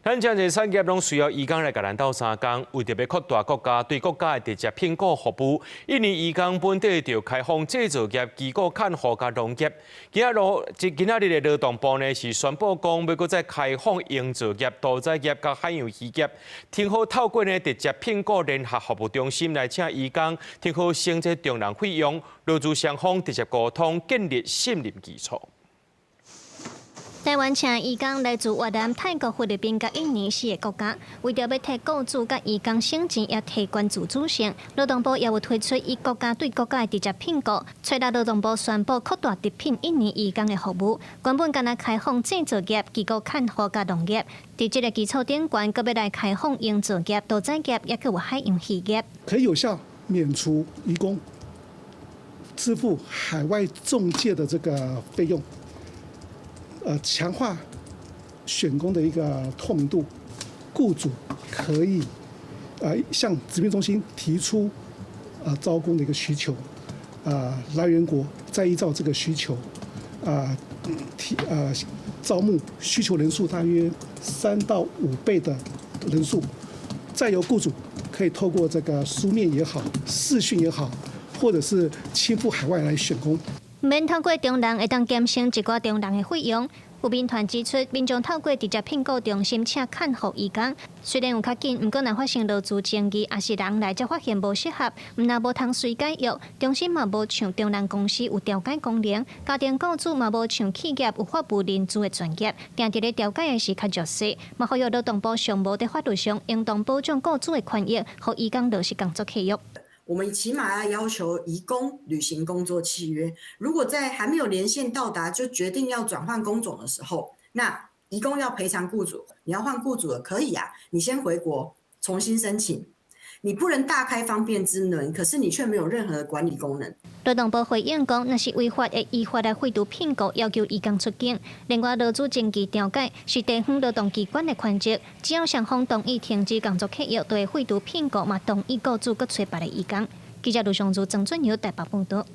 咱遮濟產業攏需要移工來共咱鬥相共，為著欲擴大國家對國家的直接聘僱服務，印尼移工本底就開放製造業、機構看護佮農業。今仔日的勞動部呢是宣布講，欲閣再開放營造業、屠宰業佮海洋漁業，聽好透過呢直接聘僱聯合服務中心來請移工，聽好省這中人費用，勞資雙方直接溝通，建立信任基礎。台灣請移工來自越南、泰國、菲律賓佮印尼四个國家，為著欲替雇主佮移工省錢，也提懸自主性，勞動部也有推出以國家對國家的直接聘僱。昨日勞動部宣布擴大直聘印尼移工的服務，原本干焦開放製造業、機構看護佮農業，佇這个基礎頂懸，閣欲來開放營造業、屠宰業，抑閣有海洋漁業。可以有效免除移工支付海外仲介的這個費用。強化選工的一個透明度，雇主可以向直聘中心提出招工的一個需求，來源國再依照這個需求，提招募需求人數大約3到5倍的人數，再由雇主可以透過這個書面也好、視訊也好，或者是親赴海外來選工。免透過中人會當減省一寡中人的費用。有民團指出，民眾透過直接聘僱中心請看護移工，雖然有較緊，毋過若發生勞資爭議，抑是人來才發現無適合，毋但無通隨解約，中心嘛無像中人公司有調解功能，家庭雇主嘛無像企業有法務人資的專業，定佇咧調解的時較弱勢，嘛呼籲勞動部上無佇法律上應當保障雇主的權益，予移工落實工作契約。我們起碼要要求移工履行工作契約。如果在還沒有連線到達就決定要轉換工種的時候，那移工要賠償雇主。你要換雇主的可以啊，你先回國重新申請。你不能大開方便之門，可是你卻沒有任何的管理功能。勞動部回應講，若是違法會依法來廢除聘僱，要求移工出境。另外，勞資爭議調解是地方勞動機關的權責，只要雙方同意停止工作契約，就會廢除聘僱，嘛同意雇主閣揣別个移工。記者盧尚如、曾俊尧台北報道。